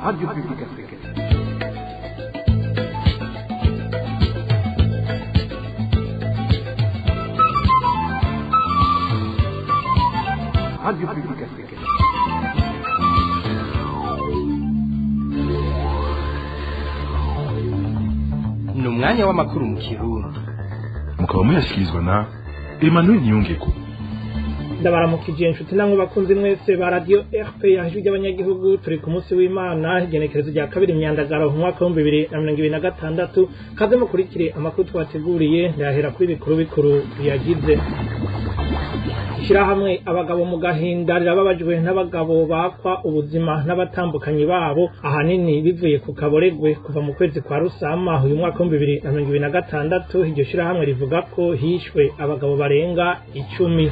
Radio Publique Africaine. Radio Publique Africaine. Ni umwanya w'amakuru mu Kirundi. Mukaba muyashyikirizwa na Emmanuel Niyongeko. Ndabaramukije inshuti namwe bakunzi mwese ba Radio RP, ijwi ry'abanyagihugu. Turi ku munsi w'Imana, igenekerezo rya 2 Myandagaro, umwaka wa 2026. Kaze mukurikire amakuru twateguriye. Ndahera kuri bikuru bikuru biyagize. Ishirahamwe Abagabo mu Gahinda rirababajwe n'abagabo bakwa ubuzima n'abatambukanyi babo, ahanini bivuye ku kaboregwe. Kuva mu kwezi kwa Rusama uyu mwaka wa 2026, iryo shirahamwe rivuga ko hishwe abagabo barenga 10.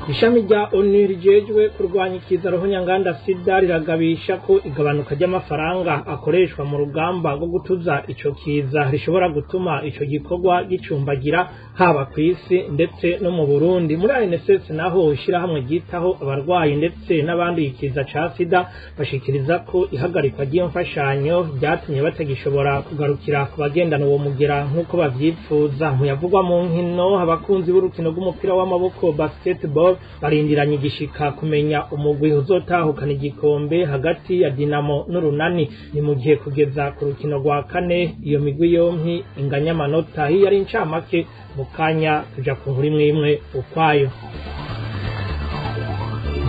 Ishami rya ONU rijejwe kurwanya ikiza ruhonyanganda SIDA riragabisha ko igabanuka ry'amafaranga akoreshwa mu rugamba rwo gutuza ico kiza rishobora gutuma ico gikorwa gicumbagira, haba kw'isi ndetse no mu Burundi. Muri ANSS naho, ishirahamwe ryitaho abarwayi ndetse n'abandi ikiza ca SIDA, bashikiriza ko ihagarikwa ry'iyo mfashanyo ryatumye batagishobora kugarukira ku bagendana uwo mugera nk'uko bavyipfuza. Muyavugwa mu nkino, abakunzi b'urukino rw'umupira w'amaboko, basketball, barindiranye igishika kumenya umugwi uzotahukana igikombe hagati ya Dinamo n'Urunani. Ni mu gihe kugeza ku rukino rwa kane iyo migwi yompi inganya amanota. Hiyo ari incamake, mu kanya tuja ku nkuru imwe imwe ukwayo.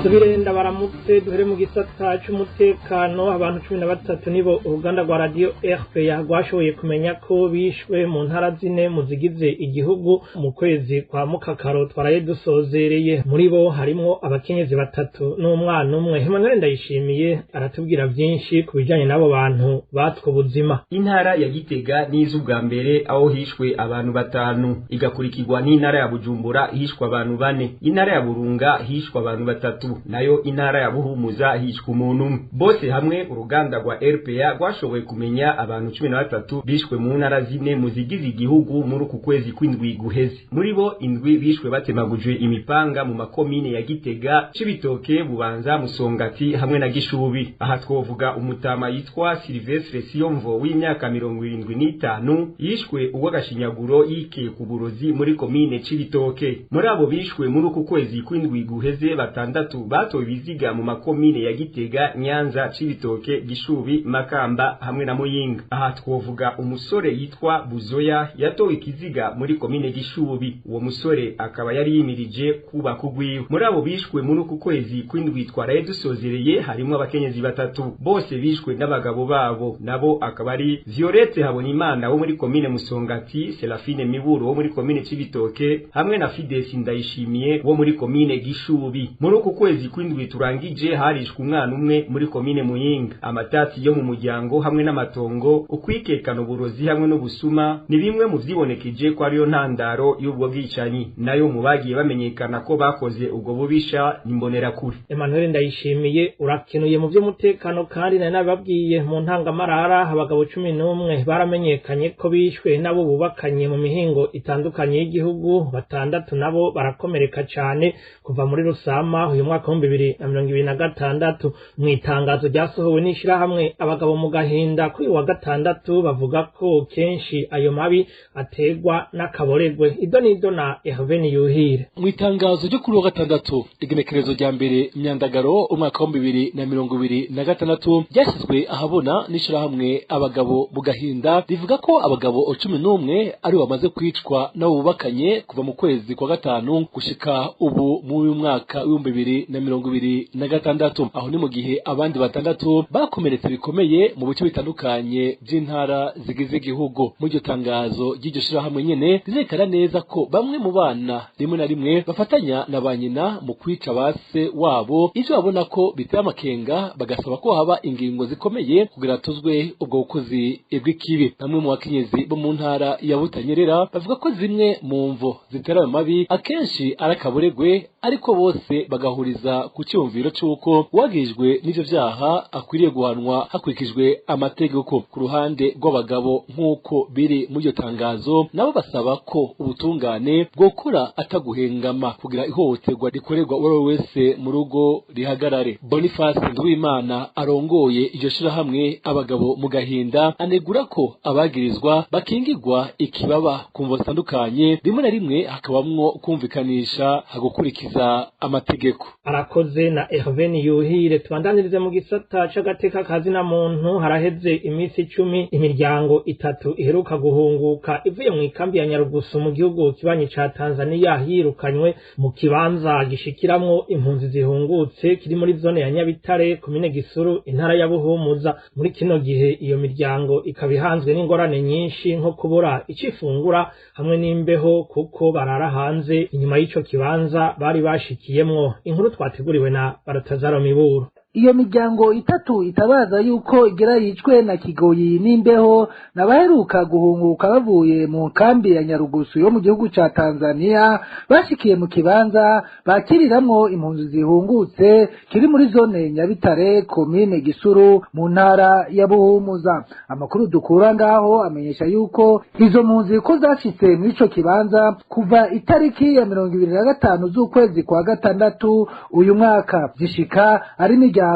Tubirenda baramutse, duhere mu gisata c'umutekano. Abantu 13 nibo uruganda rwa Radio RPA rwashoboye kumenya ko bishwe mu ntara zine mu zigize igihugu mu kwezi kwa Mukakaro twaraye dusozereye. Muri bo harimwo abakenyezi batatu n'umwana umwe. Emmanuel Ndayishimiye aratubwira vyinshi ku bijanye n'abo bantu batswe ubuzima. Intara ya Gitega nizo ubwa mbere, aho hishwe abantu batanu, igakurikirwa n'intara ya Bujumbura hishwe abantu bane, intara ya Burunga hishwe abantu batatu, nayo intara ya Buhumuza hishwe umuntu umwe. Bose hamwe, uruganda rwa RPA rwashoboye kumenya abantu 13 bishwe mu ntara zine mu zigize igihugu muri uku kwezi kw'indwi guheze. Muri bo, indwi bishwe batemagujwe imipanga mu makomine ya Gitega, Cibitoke, Bubanza, Musongati hamwe na Gishubi. Aha twovuga umutama yitwa Silvestre Siyomvo w'imyaka 75, yishwe uw'agashinyaguro yikeka uburozi muri komine Cibitoke. Muri abo bishwe muri uku kwezi kw'indwi guheze, batandatu batowe ibiziga mu makomine ya Gitega, Nyanza, Cibitoke, Gishubi, Makamba hamwe na Muyinga. Aha twovuga umusore yitwa Buzoya yatowe ikiziga muri komine Gishubi. Uwo musore akaba yari yimirije kubaka ugwiwe. Muri abo bishwe muri uku kwezi kw'indwi twaraye dusozereye, harimo abakenyezi batatu bose bishwe n'abagabo babo, nabo akaba ari Violette Habonimana wo muri komine Musongati, Serafine Miburo wo muri komine Cibitoke hamwe na Fides Ndayishimiye wo muri komine Gishubi. Muri uku kwezi kw'indwi turangije harishwe umwana umwe muri komine Muyinga. Amatati yo mu muryango hamwe n'amatongo, ukwikekana uburozi hamwe n'ubusuma ni bimwe mu vyibonekeje ko ariyo ntandaro y'ubwo bwicanyi. Nayo mu bagiye bamenyekana ko bakoze ubwo bubisha ni Imbonerakure. Emmanuel Ndayishimiye, urakenuye mu vy'umutekano. Kandi nari nababwiye mu ntangamarara, abagabo 11 baramenyekanye ko bishwe nabo bubakanye mu mihingo itandukanye y'igihugu, batandatu nabo barakomereka cane kuva muri Rusama uyu mwaka wa 2026. Mu itangazo ryasohowe n'ishirahamwe Abagabo mu Gahinda kuri uyu wa gatandatu, bavuga ko kenshi ayo mabi aterwa n'akaboregwe. Ido nido na Hervé Niyuhire. Mu itangazo ryo kuri uwa gatandatu, igenekerezo rya 1 Myandagaro, umwaka wa 2026, ryashyizwe ahabona n'ishirahamwe Abagabo mu Gahinda, rivuga ko abagabo 11 ari bamaze kwicwa nabo bubakanye kuva mu kwezi kwa gatanu gushika ubu mu uyu mwaka w'2026. Aho ni mu gihe abandi batandatu bakomeretse bikomeye mu bice bitandukanye by'intara zigize igihugu. Muri iryo tangazo ry'iryo shirahamwe nyene, rirerekana neza ko bamwe mu bana rimwe na rimwe bafatanya na ba nyina mu kwica base wabo, ivyo babona ko biteye amakenga, bagasaba ko haba ingingo zikomeye kugira tuzwe ubwo bukozi bw'ikibi. Bamwe mu bakenyezi bo mu ntara ya Butanyerera bavuga ko zimwe mu mvo zitera ayo mabi akenshi ari akaboregwe, ariko bose bagahuriza bahuriza ku cyumviro c'uko uwagijwe n'ivyo vyaha akwiriye guhanwa hakurikijwe amategeko. Ku ruhande rw'abagabo nk'uko biri muri iryo tangazo, nabo basaba ko ubutungane bwokora ataguhengama kugira ihohoterwa rikorerwa uwo ari we wese mu rugo rihagarare. Boniface Nduwimana arongoye iryo shirahamwe abagabo mu gahinda anegura ko abagirizwa bakingirwa ikibaba ku mvo zitandukanye, rimwe na rimwe hakabamwo kumvikanisha hagukurikiza amategeko. Arakoze na Hervé Yuhire. Tubandanirize mu gisata c'agateka kazina muntu. Haraheze iminsi 10 imiryango itatu iheruka guhunguka ivuye mu ikambi ya Nyarugusu mu gihugu kibanyi ca Tanzania yirukanywe mu kibanza gishikiramwo impunzi zihungutse kiri muri zone ya Nyabitare, komine Gisuru, intara ya Buhumuza. Muri kino gihe iyo miryango ikaba ihanzwe n'ingorane nyinshi nko kubura icifungura hamwe n'imbeho, kuko barara hanze inyuma y'ico kibanza bari bashikiyemwo. Inkuru twateguriwe na Baratazaro Miburo. Iyo miryango itatu itabaza yuko igira yicwe na kigoyi n'imbeho n'abaheruka guhunguka bavuye mu nkambi ya Nyarugusu yo mu gihugu ca Tanzania, bashikiye mu kibanza bakiriramwo impunzi zihungutse kiri muri zone Nyabitare, komine Gisuru, mu ntara ya Buhumuza. Amakuru dukura ngaho amenyesha yuko izo mpunzi ko zashitse muri ico kibanza kuva itariki ya 25 z'ukwezi kwa gatandatu uyu mwaka, zishika ari imiryango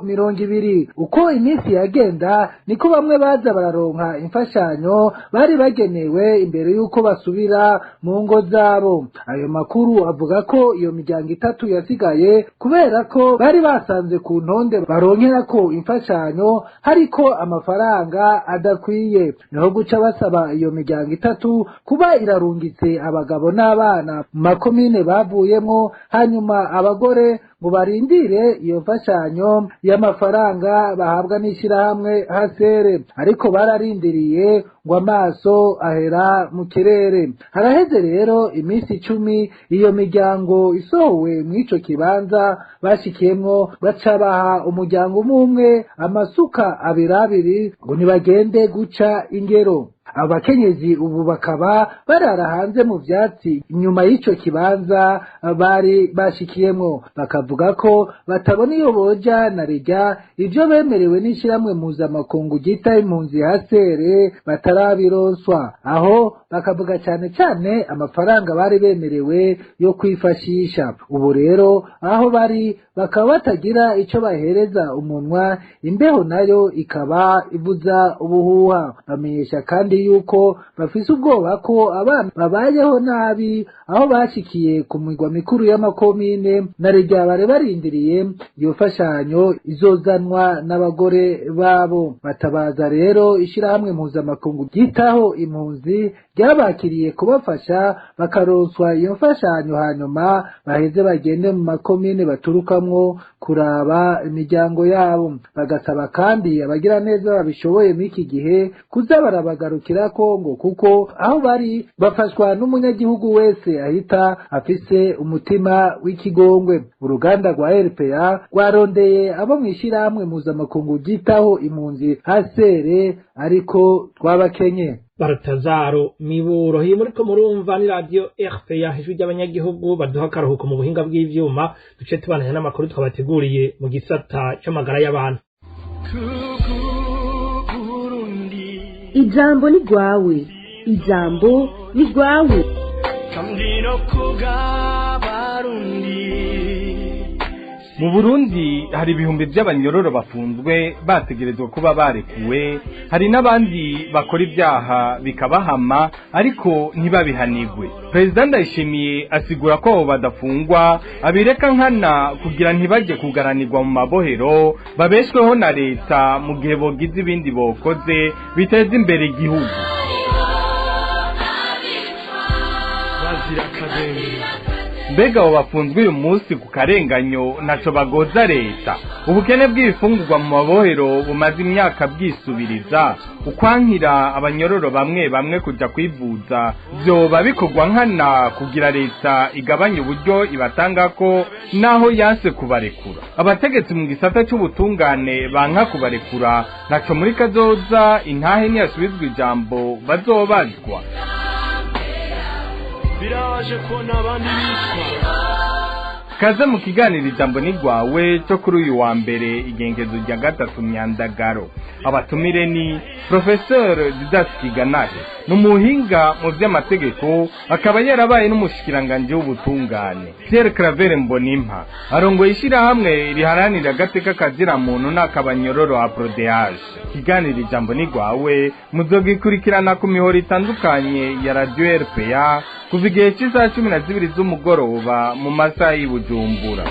20. Uko iminsi yagenda niko bamwe baza bararonka imfashanyo bari bagenewe imbere yuko basubira mu ngo zabo. Ayo makuru avuga ko iyo miryango itatu yasigaye kubera ko bari basanze ku ntonde baronkera ko imfashanyo hariko amafaranga adakwiye, niho guca basaba iyo miryango itatu kuba irarungitse abagabo n'abana mu makomine bavuyemo, hanyuma abagore ngo barindire iyo mfashanyo y'amafaranga bahabwa n'ishirahamwe Hasere. Ariko bararindiriye ngo amaso ahera mu kirere. Haraheze rero iminsi 10 iyo miryango isohowe mw'ico kibanza bashikiyemwo, baca baha umuryango umwe amasuka abiri abiri ngo ntibagende guca ingero. Abakenyezi ubu bakaba barara hanze mu vyatsi inyuma y'ico kibanza bari bashikiyemwo, bakavuga ko batabona iyo boja na rya ivyo bemerewe n'ishiramwe mpuzamakungu ryita impunzi Hasere batarabironswa. Aho bakavuga cane cane amafaranga bari bemerewe yo kwifashisha. Ubu rero aho bari bakaba batagira ico bahereza umunwa, imbeho nayo ikaba ivuza ubuhuha. Bamenyesha kandi yuko bafise ubwoba ko abana babayeho nabi aho bashikiye ku migwa mikuru y'amakomine na rya bari barindiriye iyo mfashanyo izozanwa n'abagore babo. Batabaza rero ishirahamwe mpuzamakungu ryitaho impunzi ryabakiriye kubafasha bakaronswa iyo mfashanyo, hanyuma baheze bagende mu makomine baturukamwo kuraba imiryango yabo. Bagasaba kandi abagira neza babishoboye muri iki gihe kuza barabagarukirako, ngo kuko aho bari bafashwa n'umunyagihugu wese ahita afise umutima w'ikigongwe. Uruganda rwa RPA rwarondeye abo mw'ishirahamwe mpuzamakungu ryitaho impunzi Hasere, ariko twabakenye. Baratazaro Miburo. Iyi muriko murumva ni radio RPA, ijwi ry'abanyagihugu. Baduha akaruhuko mu buhinga bw'ivyuma, duce tubananya n'amakuru twabateguriye mu gisata c'amagara y'abantu. Ijambo ni rwawe, ijambo ni rwawe. Mu Burundi hari ibihumbi by'abanyororo bafunzwe bategerezwa kuba barekuwe, hari n'abandi bakora ibyaha bikabahama ariko ntibabihanigwe. Perezida Ndayishimiye asigura ko abo badafungwa abireka nkana kugira ntibajye kugaranirwa mu mabohero, babeshweho na leta mu gihe bogize ibindi bokoze biteza imbere igihugu. Mbega abo bafunzwe uyu munsi ku karenganyo ntaco bagoza leta? Ubukene bw'ibifungurwa mu mabohero bumaze imyaka bwisubiriza, ukwankira abanyororo bamwe bamwe kuja kwivuza vyoba bikorwa nkana kugira leta igabanye uburyo ibatangako naho yanse kubarekura. Abategetsi mu gisata c'ubutungane banka kubarekura, ntaco muri kazoza intahe ntiyasubizwa ijambo bazobazwa. Birabaje kubona abandi bicwa. Kaze mu kiganiro Ijambo ni rwawe cyo kuri uyu wa mbere, igengezo rya 3 Myandagaro. Abatumire ni Professeur Didas Kiganahe, ni umuhinga mu vy'amategeko, akaba yarabaye n'umushikiranganje w'ubutungane. Pierre Claver Mbonimpa arongoye ishirahamwe riharanira agateka kazira muntu n'akabanyororo APRODH. Ikiganiro Ijambo ni rwawe muzogikurikirana ku mihoro itandukanye ya Radio RPA kuva igihe c'isaha 12 z'umugoroba mu masaha y'i Bujumbura.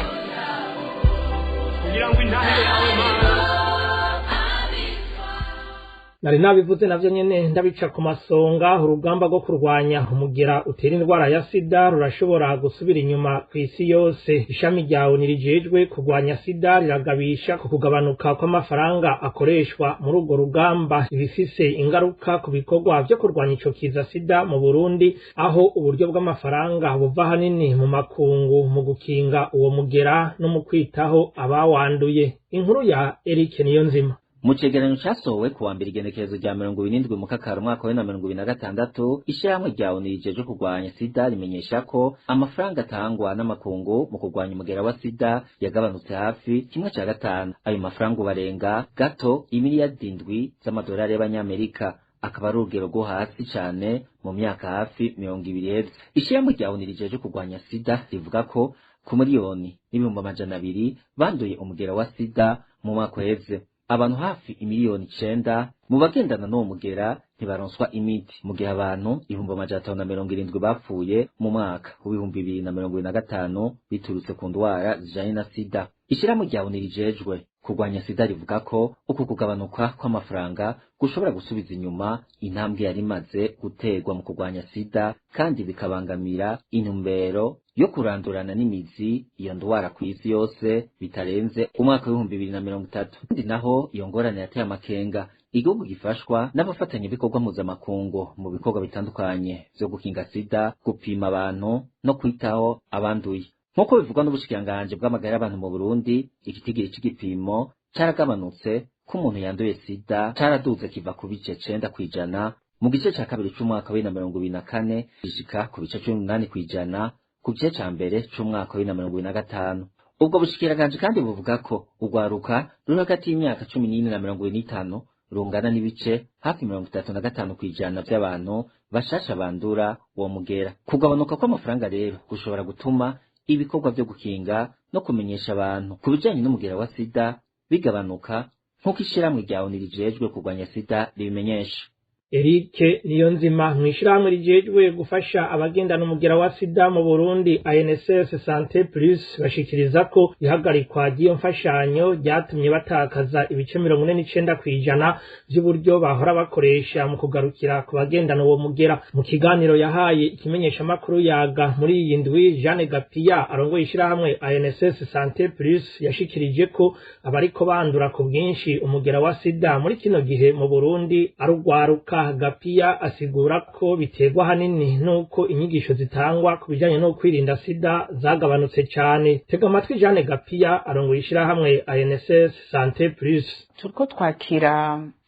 Nari nabivuze navyo nyene ndabica ku masonga. Urugamba rwo kurwanya umugera utera indwara ya sida rurashobora gusubira inyuma ku isi yose. Ishami rya ONU rijejwe kurwanya sida riragabisha ku kugabanuka kw'amafaranga akoreshwa muri urwo rugamba, ibifise ingaruka ku bikorwa vyo kurwanya ico kiza sida mu Burundi, aho uburyo bw'amafaranga buva hanini mu makungu mu gukinga uwo mugera no mu kwitaho abawanduye. Inkuru ya Eric Niyonzima. Mu cegeranyo casohowe kuwa mbere igenekerezo rya 27 Mukakaro umwaka wa 2026, ishirahamwe rya ONU rijejwe kurwanya sida rimenyesha ko amafaranga atangwa n'amakungu mu kurwanya umugera wa sida yagabanutse hafi 1/5. Ayo mafaranga ubarenga gato imiliyardi 7 z'amadolari y'abanyamerika, akaba ari urugero rwo hasi cane mu myaka hafi 20 iheze. Ishirahamwe rya ONU rijejwe kurwanya sida rivuga ko ku 1,200,000 banduye umugera wa sida mu mwaka uheze, abantu hafi 9,000,000 mu bagendana n'uwo mugera ntibaronswa imiti, mu gihe abantu 570,000 bapfuye mu mwaka w'2025 biturutse ku ndwara zijanye na sida. Ishirahamwe rya ONU rijejwe kurwanya sida rivuga ko uku kugabanuka kw'amafaranga gushobora gusubiza inyuma intambwe yari imaze guterwa mu kurwanya sida, kandi bikabangamira intumbero yo kurandurana n'imizi iyo ndwara ku isi yose bitarenze umwaka w'2030. Kandi naho iyo ngorane yateye amakenga igihugu gifashwa n'abafatanyabikorwa mpuzamakungu mu bikorwa bitandukanye vyo gukinga sida, gupima abantu no kwitaho abanduye. Nk'uko bivugwa n'ubushikiranganji bw'amagara y'abantu mu Burundi, igitigiri c'igipimo caragabanutse ko umuntu yanduye sida caraduze kiva ku bice 9% mu gice ca kabiri c'umwaka wa 2024 gishika ku bice 18% ku gice ca mbere c'umwaka wa 2025. Ubwo bushikiranganji kandi buvuga ko urwaruka ruri hagati y'imyaka 14 na 25 rungana n'ibice hafi 35% vy'abantu bashasha bandura uwo mugera. Kugabanuka kw'amafaranga rero gushobora gutuma ibikorwa vyo gukinga no kumenyesha abantu ku bijanye n'umugera wa sida bigabanuka, nk'uko ishirahamwe rya ONU rijejwe kurwanya sida ribimenyesha. Eric Niyonzima. Mw'ishirahamwe rijejwe gufasha abagendana umugera wa sida mu Burundi ANSS Santé Plus bashikiriza ko ihagarikwa ry'iyo mfashanyo ryatumye batakaza ibice 49% vy'uburyo bahora bakoresha mu kugarukira ku bagendana uwo mugera. Mu kiganiro yahaye ikimenyeshamakuru Yaga muri iyi ndwi, Jeanne Gapiya arongoye ishirahamwe ANSS Santé Plus yashikirije ko abariko bandura ku bwinshi umugera wa sida muri kino gihe mu Burundi ari urwaruka. Gapiya asigura ko biterwa hanini nuko inyigisho zitangwa ku bijanye no kwirinda sida zagabanutse cyane. Tega amatwi Jeanne Gapiya arongoye ishirahamwe ANSS Santé Plus. Turiko twakira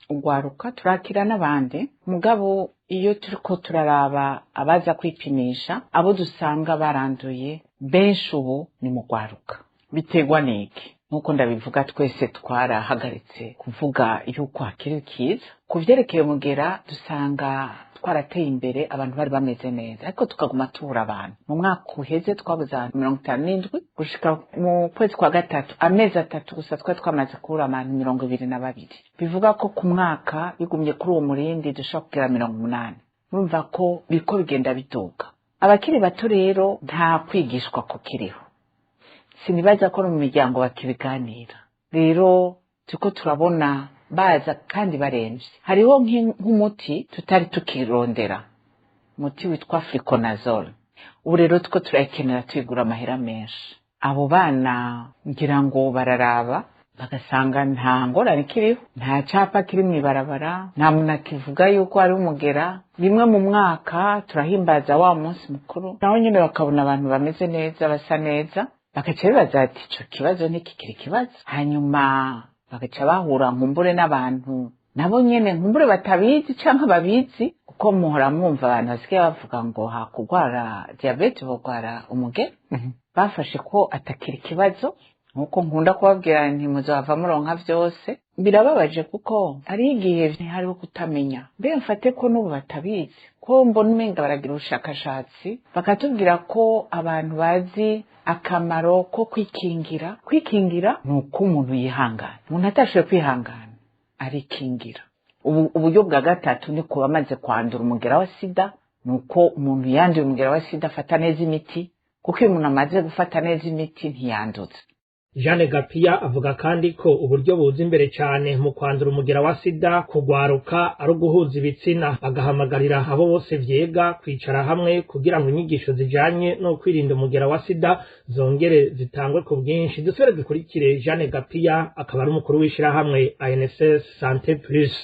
urwaruka, turakira n'abandi, mugabo iyo turiko turaraba abaza kwipimisha, abo dusanga baranduye benshi ubu ni mu rwaruka. Biterwa n'iki? Nkuko ndabivuga, twese twarahagaritse kuvuga yuko hakiri kiza. Ku vyerekeye umugera, dusanga twarateye imbere, abantu bari bameze neza, ariko tukaguma tubura abantu. Mu mwaka uheze twabuze abantu 57. Gushika mu kwezi kwa gatatu, amezi 3 gusa, twari twamaze kubura abantu 22. Bivuga ko ku mwaka bigumye kuri uwo murindi dushobora kugera 80. Urumva ko biriko bigenda biduga. Abakiri bato rero nta kwigishwa kukiriho, sinibaza ko no mu miryango bakibiganira. Rero turiko turabona baza kandi baremvye. Hariho nk'umuti tutari tukirondera, umuti witwa fluconazole. Ubu rero tuko turayikenera, tuyigura amahera menshi. Abo bana ngira ngo bararaba bagasanga nta ngorane ikiriho, nta capa kiri mw'ibarabara, nta muntu akivuga yuko ari umugera. Rimwe mu mwaka turahimbaza wa munsi mukuru, naho nyine bakabona abantu bameze neza, basa neza, bagaca bibaza ati ico kibazo ntikikiri ikibazo. Hanyuma bagaca bahura nkumbure n'abantu nabo nyene nkumbure batabizi canke babizi. Kuko muhora mwumva abantu basigaye bavuga ngo hakugwara diyabete bogwara umugera. Bafashe ko atakira ikibazo, nkuko nkunda kubabwira nti muzava muronka vyose. Birababaje kuko hari igihe hariho kutamenya. Mbe mfate ko n'ubu batabizi, ko mbona umenga baragira ubushakashatsi bakatubwira ko abantu bazi akamaro ko kwikingira. Kwikingira ni uko umuntu yihangana. Umuntu atashoboye kwihangana arikingira. Uburyo bwa gatatu ni kuba amaze kwandura umugera wa sida, ni uko umuntu yanduye umugera wa sida afata neza imiti, kuko iyo umuntu amaze gufata neza imiti ntiyandutse. Jeanne Gapia avuga kandi ko uburyo buza imbere cyane mu kwandura umugera wa sida kugwaruka ari uguhuza ibitsina, agahamagarira abo bose vyega kwicara hamwe kugira ngo inyigisho zijanye no kwirinda umugera wa sida zongere zitangwe ku bwinshi. Dusubire dukurikire Jeanne Gapia, akaba ari umukuru w'ishirahamwe ANSS Santé Plus.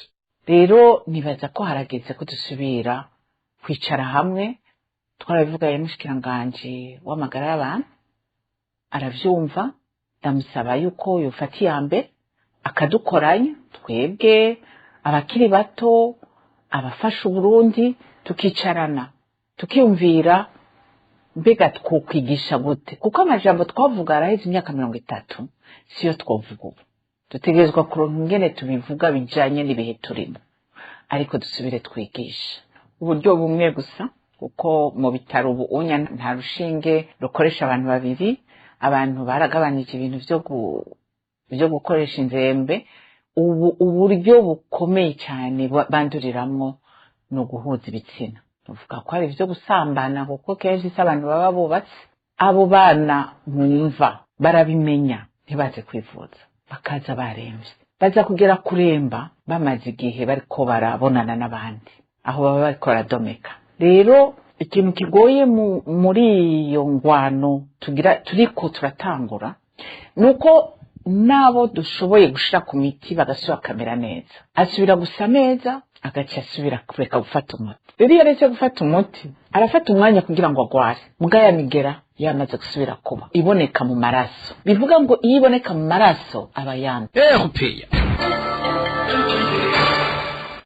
Rero nibaza ko harageze ko dusubira kwicara hamwe. Twarabivugaye n'umushikiranganji w'amagara y'abantu aravyumva, ndamusaba yuko yofata iya mbere akadukoranya twebwe abakiri bato, abafasha Uburundi, tukicarana tukiyumvira mbega twokwigisha gute, kuko amajambo twavuga araheze imyaka 30 siyo twovuga ubu. Dutegerezwa kuronka ingene tubivuga bijanye n'ibihe turimo, ariko dusubire twigisha uburyo bumwe gusa, kuko mu bitaro ubu unya nta rushinge rukoresha abantu babiri. Abantu baragabanije ibintu vyo gukoresha inzembe. Ubu uburyo bukomeye cyane banduriramwo ni uguhuza ibitsina. Tuvuga ko ari ivyo gusambana, kuko kenshi si abantu baba bubatse. Abo bana mwumva barabimenya ntibaze kwivuza, bakaza baremvye, baza kugera kuremba bamaze igihe bariko barabonana n'abandi, aho baba bariko baradomeka. Rero ikintu kigoye muri iyo ngwano tugira turiko turatangura nuko nabo dushoboye gushira ku miti bagasubira kamera neza, asubira gusa neza, agaca asubira kureka gufata umuti. Rero iyo aretse gufata umuti arafata umwanya kugira ngo agware, mugaya migera yamaze gusubira kuba iboneka mu maraso. Bivuga ngo iyo iboneka mu maraso aba yanduye.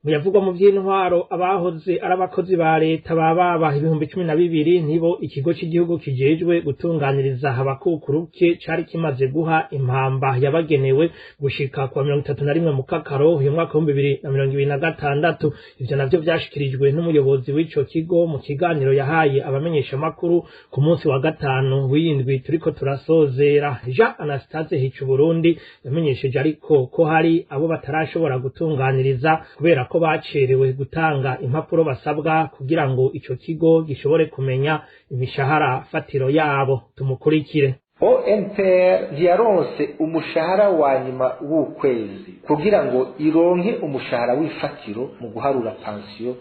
Muyavugwa mu by'intwaro, abahoze ari abakozi ba leta bababa 12,000 nibo ikigo cy'igihugu kijejwe gutunganiriza abakukuruke cari kimaze guha impamba yabagenewe gushika kwa 31 mukakaro uyu mwaka wa 2026. Ivyo navyo vyashikirijwe n'umuyobozi w'ico kigo mu kiganiro yahaye abamenyesha makuru ku munsi wa gatanu w'indwi turiko turasozera. Jean Anastase Hicuburundi yamenyesheje ariko ko hari abo batarashobora gutunganiriza kubera ko bacerewe gutanga impapuro basabwa kugira ngo ico kigo gishobore kumenya imishahara fatiro yabo. Tumukurikire. ONPR ntiyaronse umushahara wa nyuma w'ukwezi kugira ngo ironke umushahara w'ifatiro mu guharura pansiyo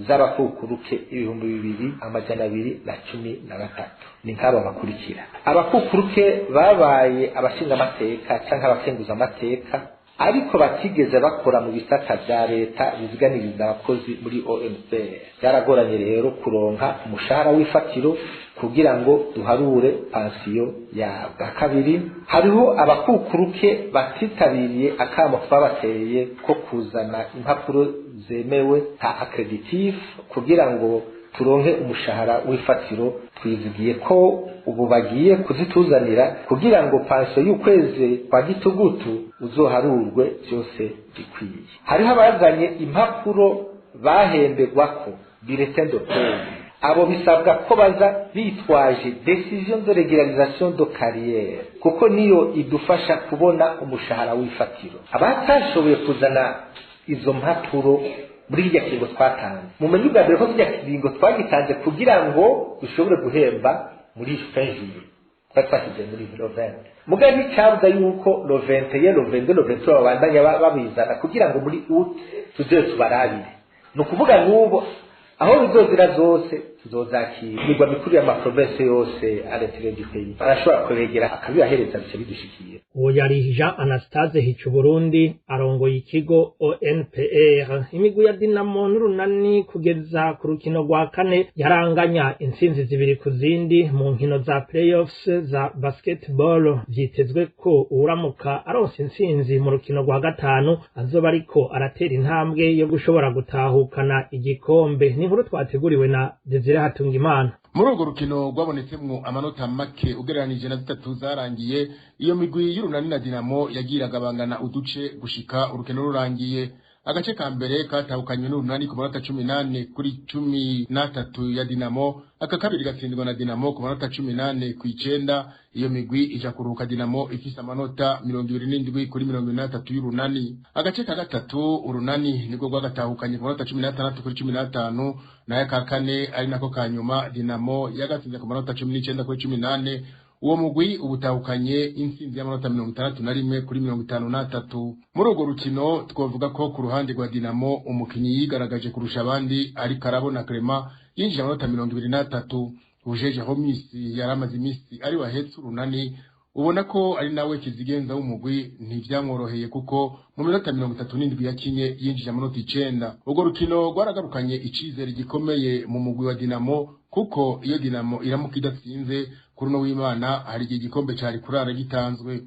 z'abakukuruke 2213. Ni nk'aba bakurikira: abakukuruke babaye abashingamateka canke abakenguzamateka ariko batigeze bakora mu bisata vya leta biziganiriza abakozi muri ONPR. Byaragoranye rero kuronka umushahara w'ifatiro kugira ngo duharure pansiyo yabo. Bwa kabiri, hariho abakukuruke batitabiriye akamo twabateye ko kuzana impapuro zemewe nka accreditif kugira ngo turonke umushahara w'ifatiro. Twizigiye ko ubu bagiye kuzituzanira kugira ngo pansiyo y'ukwezi kwa gitugutu uzoharurwe byose bikwiye. Hariho abazanye impapuro bahemberwako bulletin de paie. Abo bisabwa ko baza bitwaje décision de régularisation de carrière, kuko niyo idufasha kubona umushahara w'ifatiro. Abatashoboye kuzana izo mpapuro muri kirya kiringo twatanze, mumenye ubwa mbere ko kirya kiringo twagitanze kugira ngo dushobore guhemba muri fin juillet, twari twashyize muri le 20. Mugabo nticabuza yuko le 21, le 22, le 23 babandanya babizana kugira ngo muri août tuze tubarabire. Ni ukuvuga n'ubu aho bizozira zose Tuzozakira imigwa mikuru y'amaprovinsi yose à l'intérieur du pays, arashobora kubegera akabibahereza, bice bidushikira. Uwo yari Jean Anastase Hicuburundi, arongoye ikigo ONPR. Imigwi ya Dinamo n'Urunani kugeza ku rukino rwa kane yaranganya intsinzi 2 ku zindi mu nkino za playoffs za basketball. Vyitezwe ko uwuramuka aronse intsinzi mu rukino rwa gatanu azoba ariko aratera intambwe yo gushobora gutahukana igikombe. Ni inkuru twateguriwe na Desire Hatungimana. Muri urwo rukino rwabonetsemwo amanota make ugereranije na 3 zarangiye, iyo migwi y'Urunani na Dinamo yagiraga bangana uduce gushika urukino rurangiye. Agace ka mbere katahukanywe n'Urunani ku manota 18 kuri 13 ya Dinamo, aka kabiri gatsindwa na Dinamo ku manota 18 ku 9. Iyo migwi ija kuruhuka Dinamo ifise amanota 27 kuri 23 y'Urunani. Agace ka gatatu Urunani nibwo rwagatahukanye ku manota 16 kuri 15, nayo ka kane ari nako ka nyuma Dinamo yagatsinze ku manota 19 kuri 18. Uwo mugwi ubutahukanye intsinzi y'amanota 61 kuri 53. Muri urwo rukino twavuga ko ku ruhande rwa Dinamo umukinyi yigaragaje kurusha abandi ari Karabona Clement, yinjije amanota 23. Ujeje Homisi yaramaze imisi ari wahetse Urunani, ubona ko ari nawe kizigenza w'umugwi, ntivyamworoheye kuko mu minota 37 yakinye yinjije amanota 9. Urwo rukino rwaragarukanye icizere gikomeye mu mugwi wa Dinamo, kuko iyo Dinamo iramuka idatsinze kuri no w'Imana hari igihe igikombe cari kurara gitanzwe.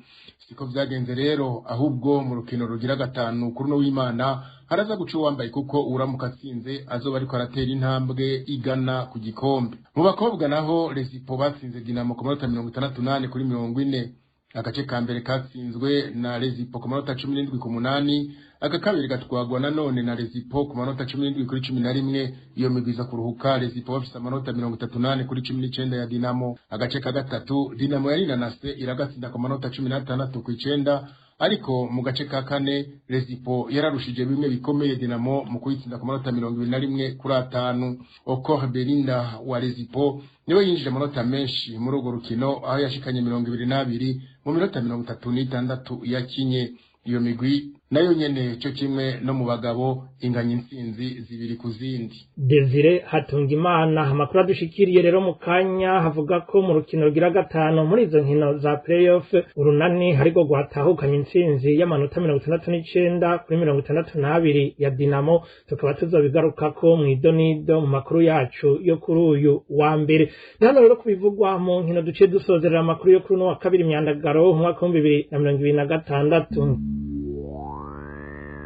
Siko vyagenze rero, ahubwo mu rukino rugira gatanu kuri no w'Imana haraza guca uwambaye, kuko uramuka atsinze azoba ariko aratera intambwe igana ku gikombe. Mu bakobwa naho Resipo batsinze Dinamo ku manota 68 kuri 40. Agace ka mbere katsinzwe na Rezipo ku manota 17 ku 8, aka kabiri gatwagwa nanone na Rezipo ku manota 17 kuri 11. Iyo migwiza kuruhuka Rezipo bafise amanota 38 kuri 19 ya Dinamo. Agace ka gatatu Dinamo yarinanase iragatsinda ku manota 16 ku 9, ariko mu gace ka kane Rezipo yararushije bimwe bikomeye Dinamo mu kuyitsinda ku manota 21 kuri 5. Okor Belinda wa Rezipo niwe yinjije amanota menshi muri urwo rukino, aho yashikanye 22 mu minota 36 yakinye. Iyo migwi nayo nyene cyo kimwe no mu bagabo inganya intsinzi 2 ku zindi. Desire Hatungimana. Amakuru adushikiriye rero mu kanya havuga ko mu rukino rugira gatanu muri izo nkino za playoff Urunani hariko rwatahukanye intsinzi y'amanota 69 kuri 62 ya Dinamo. Tukaba tuzobigarukako mu idonido mu makuru yacu yo kuri uyu wa mbere. Hano rero kubivugwa mu nkino duce dusozerera amakuru yo kuri uno wa kabiri Myandagaro umwaka wa 2026.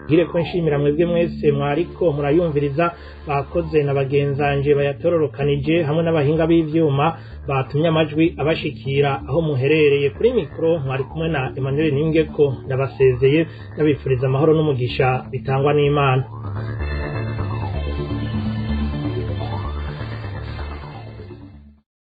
Gire ko nshimira mwebwe mwese mwariko murayumviriza, bakoze na bagenzanje bayatororokanije hamwe n'abahinga b'ivyuma batumye amajwi abashikira aho muherereye. Kuri mikro mwari kumwe na Emmanuel Ningeko, ndabasezeye ndabifuriza amahoro n'umugisha bitangwa n'Imana.